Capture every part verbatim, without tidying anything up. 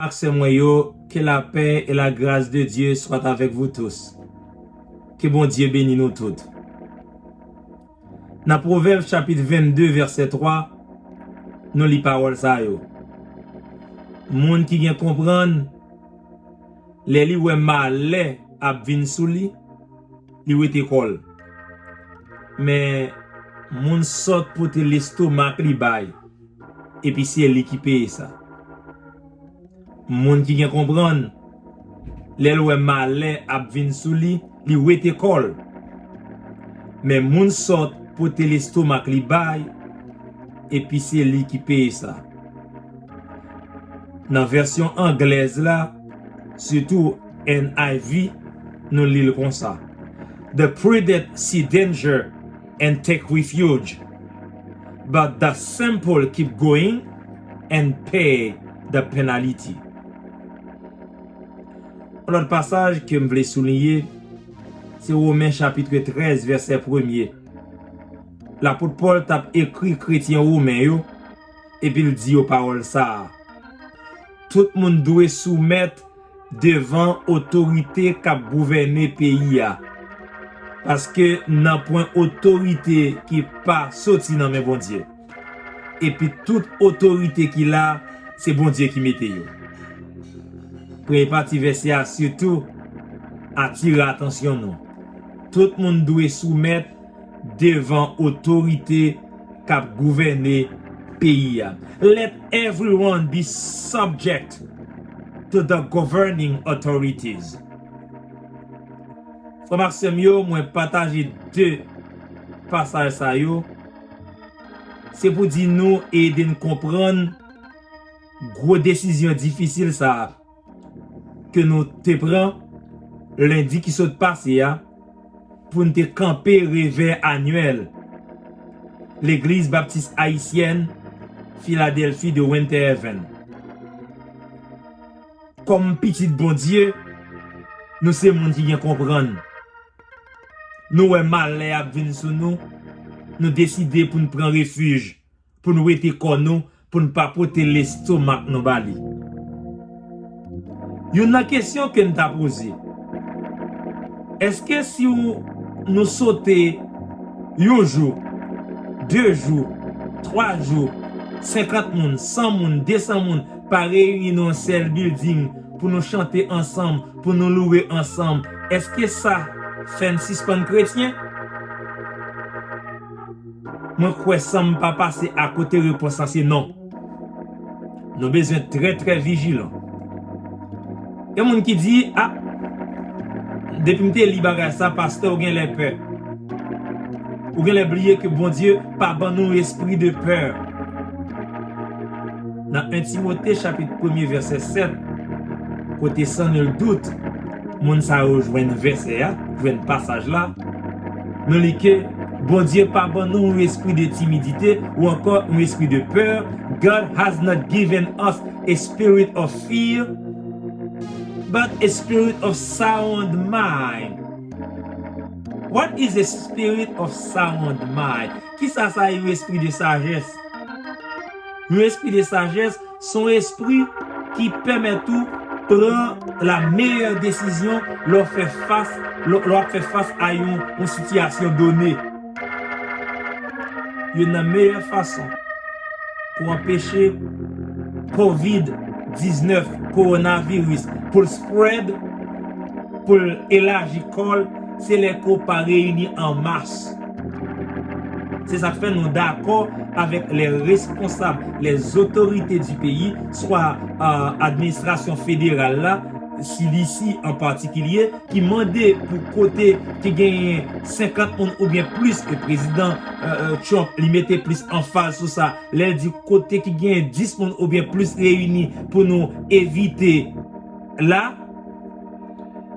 Ak sè mwen yo, que la paix et la grâce de Dieu soient avec vous tous. Ke Bondye beni nou tout. Nan Pwovèb chapit vennde vèsè twa, nou li pawòl sa yo. Moun ki gen konprann, lè li wè malè ap vin sou li, li wete kò l. Men moun sòt pote lestomak li bay, epi se li ki peye sa. Moun ki gen konprann, lè l wè malè ap vin sou li, li wete kò l. Men moun sòt pote lestomak li bay, epi se li ki peye sa. Nan vèsyon anglèz la, sitou N I V, nou li l konsa: The prudent see danger and take refuge, but the simple keep going and pay the penalty. Yon lòt pasaj ke m vle souliye, se Women chapit trèz, vèsè premye. Lapot Pòl t ap ekri kretyen women yo, epi l di yo pawòl sa a: Tout moun dwe soumèt devan otorite k ap gouvène peyi a, paske nanpwen otorite ki pa soti nan men Bondye. Epi tout otorite ki la, se Bondye ki mete yo. Premye pati vèsè a sitou atire atansyon nou. Tout moun dwe soumèt devan otorite k ap gouvène peyi a. Let everyone be subject to the governing authorities. Frè m ak sè m yo, mwen pataje de pasaj sa yo. Se pou di nou e ede n konprann gwo desizyon difisil sa a ke nou te pran lendi ki sot pase a, pou n te kanpe revè anyèl Legliz Baptis Ayisyèn Filadèlfi de Winter Haven. Kòm pitit Bondye, nou se moun ki gen konprann. Nou wè malè ap vin sou nou, nou deside pou n pran refij, pou n wete kò nou, pou n pa pote lestomak nou ba li. Youn nan kesyon ke n ta poze, èske si w, nou sote yon jou, de jou, twa jou, senkant moun, san moun, de san moun pa reyini nan yon sèl bilding pou nou chante ansanm, pou nou louwe ansanm, èske sa fè n sispann kretyen? Mwen kwè san m pa pase akote repons lan se non. Nou bezwen trè, trè vijilan. Gen moun ki di, a, depi m te li bagay sa, pastè, ou genlè pè. Ou genlè bliye ke Bondye pa ban nou espri de pè. Nan en Timote chapit premye vèsè sèt, kote san nul doute, moun sa yo jwenn vèsè a, jwenn pasaj la, nou li ke Bondye pa ban nou yon espri de timidite ou ankò yon espri de pè. God has not given us a spirit of fear, but a spirit of sound mind. What is a spirit of sound mind? Kisa sa ye, yon espri de sajès? Yon espri de sajès se yon espri ki pèmèt ou pran la meyè desizyon lè w fè fas, lè w ap fè fas a yon, yon sitiyasyon done. Youn nan meyè fason pou anpeche kovid diznèf, kowonaviris, pou l spread, pou l elaji kò l, se lè ke w pa reyini an mas. Se sa k fè nou dakò avèk les responsables, les autorités du pays, swa, euh, administrasyon federal la, C D C an patikilye, ki mande pou kote ki genyen senkant moun oubyen plis, e prezidan, euh, euh, Trump, li mete plis anfaz sou sa, lè l di kote ki genyen dis moun oubyen plis reyini pou nou evite la,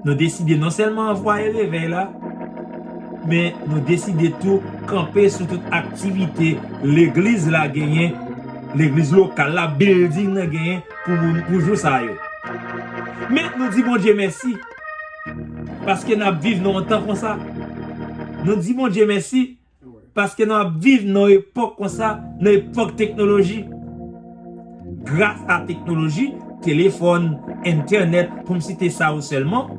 nou deside non sèlman anvwaye revèy la, men nou deside tou kanpe sou tout aktivite legliz la genyen, legliz lokal la, building nan genyen pou, pou jou sa yo. Men nou di Bondye mèsi, paske n ap viv nan yon tan konsa. Nou di Bondye mèsi, paske n ap viv nan yon epòk konsa, nan epòk teknoloji. Gras a teknoloji, telefòn, entènèt, pou m site sa yo sèlman.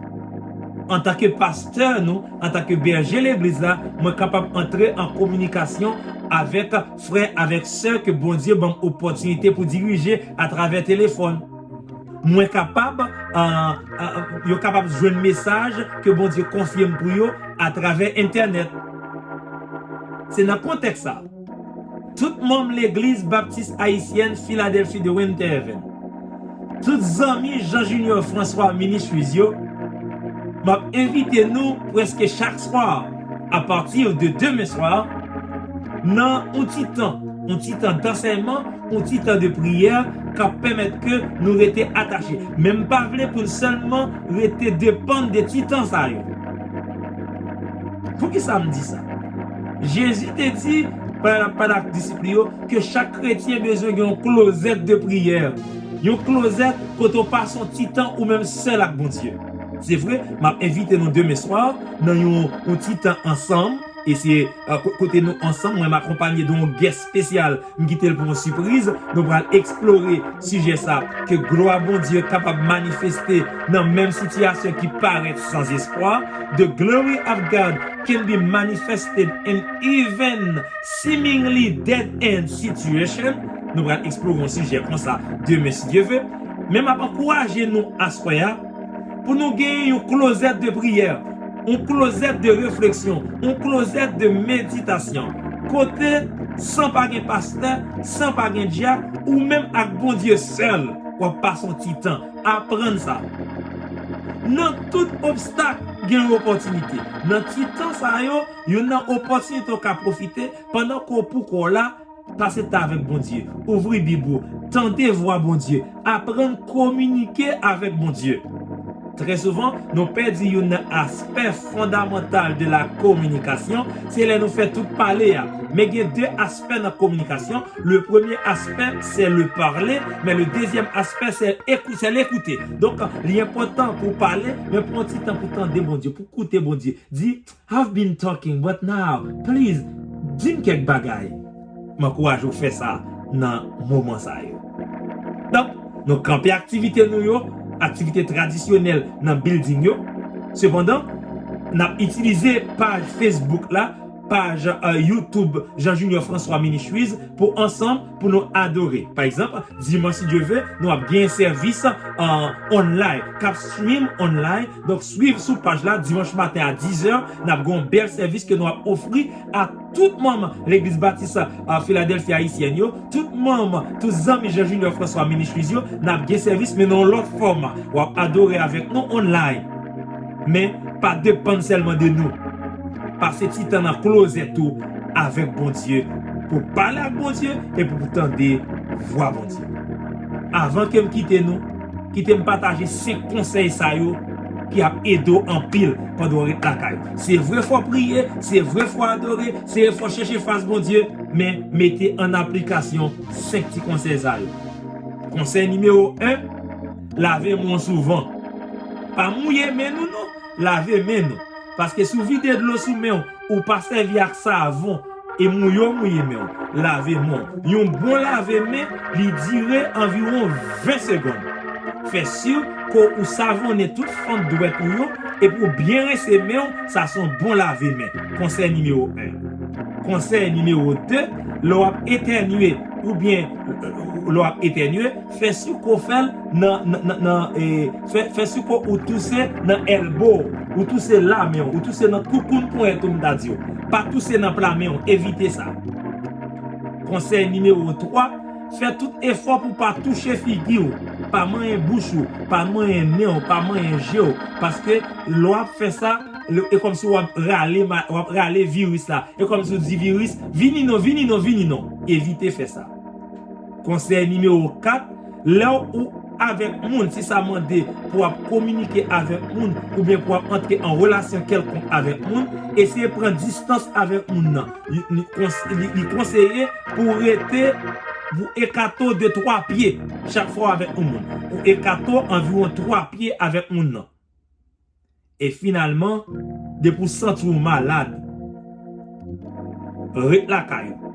Antanke pastè nou, antanke bèje legliz la, mwen kapab antre an kominikasyon avèk frè, avèk sè ke Bondye ban m opòtinite pou dirije atravè telefòn. Mwen kapab, ah, ah, yo kapab jwenn mesaj ke Bondye konfye m pou yo atravè entènèt. Se nan kontèks sa, tout manm Legliz Baptis Ayisyèn Filadèlfi de Winter Haven, tout zanmi Jean Junior François Ministries yo, m ap envite nou prèske chak swa, apati de demen swa, nan yon ti tan, yon ti tan dansèyman, yon ti tan de priyè k ap pèmèt ke nou rete atache. Men m pa vle pou n sèlman rete depann de ti tan sa yo. Poukisa m di sa? Jezi te di, pandan l ap pale ak disip li yo, ke chak kretyen bezwen gen yon klozèt de priyè, yon klozèt kote w pase yon ti tan ou menm sèl ak Bondye. Se vre, m ap envite nou demen swa nan yon, yon ti tan ansanm, e se, euh, ko-, kote nou ansanm, mwen m akonpanye de yon guest espesyal, m kite l pou yon sipriz. Nou pral eksplore sijè sa, ke glwa Bondye kapab manifeste nan menm sitiyasyon ki parèt san espwa. The glory of God can be manifested in even seemingly dead end situation. Nou pral eksplore yon sijè konsa demen, si Dye ve. Men m ap ankouraje nou aswè a pou nou gen yon klozèt de priyè, yon klozèt de refleksyon, yon klozèt de meditasyon, kote, san pa gen pastè, san pa gen dyak, ou menm ak Bondye sèl, w ap pase yon ti tan. Aprann sa. Nan tout obstak, gen yon opòtinite. Nan ti tan sa yo, youn nan opòtinite w ka pwofite, pandan ke w pou kò w la, pase tan avèk Bondye, ouvri Bib ou, tande vwa Bondye, aprann kominike avèk Bondye. Trè souvan, nou pèdi youn nan aspè fondamantal de la communication, se lè nou fè tout pale a. Men gen de aspè nan kominikasyon. Le premier aspect, c'est le parler, mais le deuxième aspect, c'est écou-, c'est l'écouter. Donk, li enpòtan pou w pale, men pran ti tan pou tande Bondye, pou koute Bondye. Di, I've been talking, but now, please, di m kèk bagay. M ankouraje w fè sa nan moman sa yo. Donk, nou kanpe aktivite nou yo, aktivite tradisyonèl nan building yo. Sepandan, n ap itilize paj Facebook la, paj, euh, YouTube Jean Junior François Ministries pou ansanm, pou nou adore. Pa egzanp, dimanch, si Dye ve, nou ap gen sèvis, euh, online, k ap stream online. Donk, swiv sou paj la, dimanch maten a dizè, n ap gen yon bèl sèvis ke nou ap ofri a tout manm Legliz Batis, euh, Filadèlfi Ayisyèn yo, tout manm, tout zanmi Jean Junior François Ministries yo, n ap gen sèvis, men nan yon lòt fòma. W ap adore avèk nou online. Men, pa depann sèlman de nou. Pase ti tan nan klozèt ou avèk Bondye, pou pale ak Bondye e pou tande vwa Bondye. Avan ke m kite nou, kite m pataje senk konsèy sa yo ki ap ede w anpil pandan w ret lakay ou. Se vre fò w priye, se vre fò w adore, se vre fò w chèche fas Bondye, men mete an aplikasyon senk ti konsèy sa yo. Konsèy nimewo en, lave men w souvan. Pa mouye men nou non, lave men nou. Paske si w vide dlo sou men w, ou pa sèvi ak savon, e mouye w mouye men w, lave men w. Yon bon lave men, li dire anviwon ven segonn. Fè si ke ou savonnen tout fant dwèt ou yo, epi w byen rense men w, sa se yon bon lave men. Konsèy nimewo en. Konsèy nimewo de, lè w ap etènye, oubyen, euh, lè w ap etènye, fè si ke w fè l nan, nan, nan, nan, e, fè, fè si ke w touse nan elbow, ou touse la men w, ou touse nan koukoun ponyèt ou, m ta di w. Pa touse nan pla men w, evite sa. Konsèy nimewo twa, fè tout efò pou w pa touche figi w, pa manyen bouch ou, pa manyen nen w, pa manyen je w, paske lè w ap fè sa, lè, e kòmsi w ap rale ma-, w ap rale viris la, e kòmsi w di viris, "Vini non, vini non, vini non." Evite fè sa. Konsèy nimewo kat, lè w avèk moun, si sa mande pou w ap kominike avèk moun, oubyen pou w ap antre an relasyon kèlkonk avèk moun, eseye pran distans avèk moun nan. Li, li kons-, li, li konseye pou w rete, pou w ekate w de twa pye chak fwa w avèk yon moun. Ou ekate w anviwon twa pye avèk moun nan. E finalman, depi w santi w malad, ret lakay ou.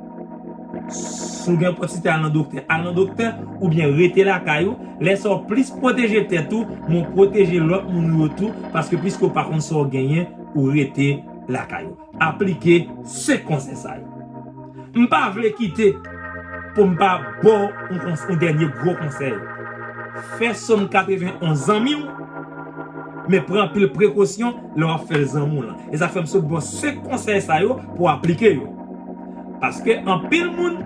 Si w gen opòtinite al nan doktè, al nan doktè, oubyen rete lakay ou. Lè sa w plis pwoteje tèt ou, men w pwoteje lòt moun yo tou, paske piske w pa konn sa w genyen, ou rete lakay ou. Aplike senk konsèy sa yo. M pa vle kite pou m pa ba w yon kons-, yon dènye gwo konsèy. Fè Sòm katrevenonz zanmi w, men pran anpil prekosyon lè w ap fè l zanmi w lan. E sa fè m sot ba w senk konsèy sa yo pou w aplike yo. Paske anpil moun,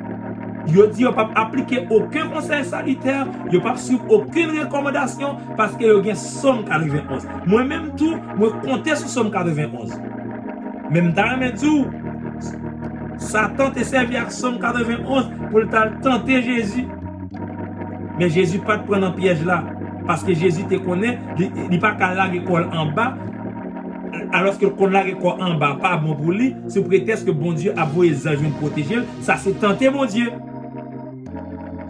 yo di yo p ap aplike okenn konsèy salitè, yo p ap swiv okenn rekòmandasyon, paske yo gen Sòm katrevenonz. Mwen menm tou, mwen konte sou Sòm katrevenonz. Men m ta renmen di w, Satan te sèvi ak Sòm katrevenonz pou l t al tante Jezi. Men Jezi pa t pran nan pyèj la, paske Jezi te konnen li, li pa ka lage kò l anba, alòske l konn lage kò anba pa bon pou li, sou pretèks ke Bondye ap voye zanj vin pwoteje l, sa se tante Bondye.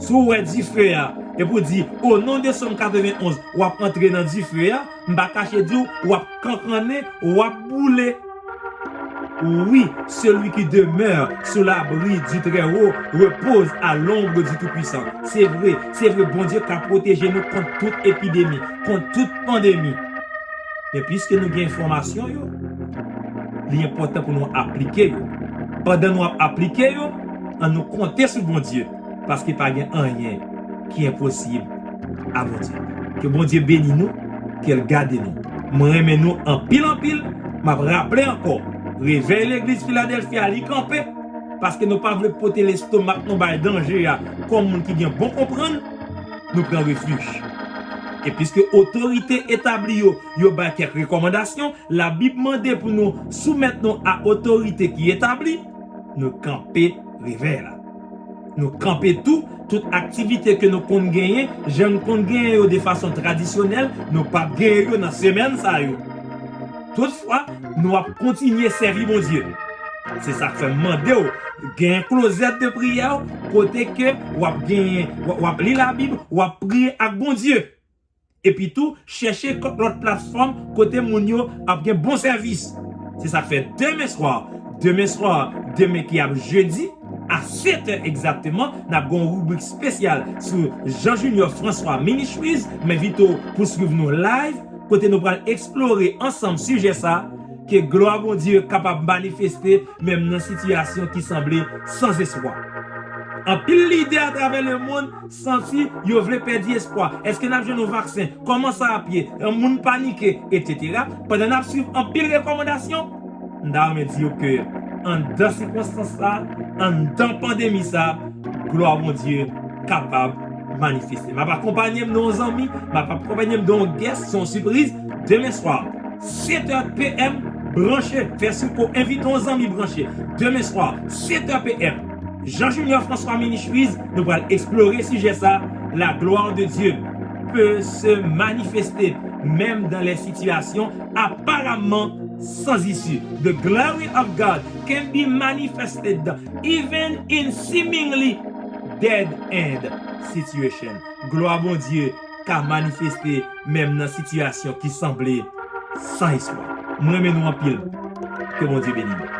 Si w wè dife a, epi w di, "O non de Sòm katrevenonz, w ap antre nan dife a," m pa kache di w, w ap kankannen, w ap boule. Oui, celui qui demeure sous l'abri du Très-Haut repose à l'ombre du Tout-Puissant. Se vre, se vre, Bondye ka pwoteje nou kont tout epidemi, kont tout pandemi. Men piske nou gen enfòmasyon yo, li enpòtan pou nou aplike yo. Pandan nou ap aplike yo, ann nou konte sou Bondye, paske pa gen anyen ki enposib a Bondye. Ke Bondye beni nou, ke l gade nou. Mwen renmen nou anpil, anpil. M ap raple ankò, Revèy Legliz Filadèlfi a, li kanpe, paske nou pa vle pote lestomak nou bay danje a, kòm moun ki gen bon konprann, nou pran refij. E piske otorite etabli yo, yo bay kèk rekòmandasyon, Labib mande pou nou soumèt nou a otorite ki etabli, nou kanpe revèy la. Nou kanpe tou, tout aktivite ke nou konn genyen, jan n konn genyen yo de fason tradisyonèl, nou p ap genyen yo nan semèn sa yo. Toutfwa, nou ap kontinye sèvi Bondye. Se sa k fè m mande w, gen klozèt de priyè w, kote ke w ap genyen, w, w ap li Labib, w ap priye ak Bondye. Epi tou, chèche kèk lòt platfòm kote moun yo ap gen bon sèvis. Se sa k fè demen swa, demen swa, demen ki ap jedi, a sèt è egzakteman, n ap gen yon ribrik espesyal sou Jean Junior François Ministries. M envite w pou swiv nou live, kote nou pral eksplore ansanm sijè sa, ke glwa Bondye kapab manifeste menm nan sitiyasyon ki sanble san espwa. Anpil lidè atravè lemonn santi yo vle pèdi espwa. Èske n ap jwenn yon vaksen? Kòman sa ap ye? Yon moun panike, etsetera. Pandan n ap swiv anpil rekòmandasyon, m ta renmen di yo ke anndan sikonstans sa, anndan pandemi sa, glwa Bondye kapab manifeste. M ap akonpanye m de yon zanmi, m ap akonpanye m de yon guest, se yon sipriz, demen swa, sèt è p m, branche, fè sou ko, envite yon zanmi branche. Demen swa, sèt è p m, Jean Junior François Ministries, nou pral eksplore sijè sa, la gloire de Dieu peut se manifester même dans les situations apparemment sans issue. The glory of God can be manifested even in seemingly dead end situation. Glwa Bondye ka manifeste menm nan sitiyasyon ki sanble san espwa. Mwen renmen nou anpil. Ke Bondye beni nou.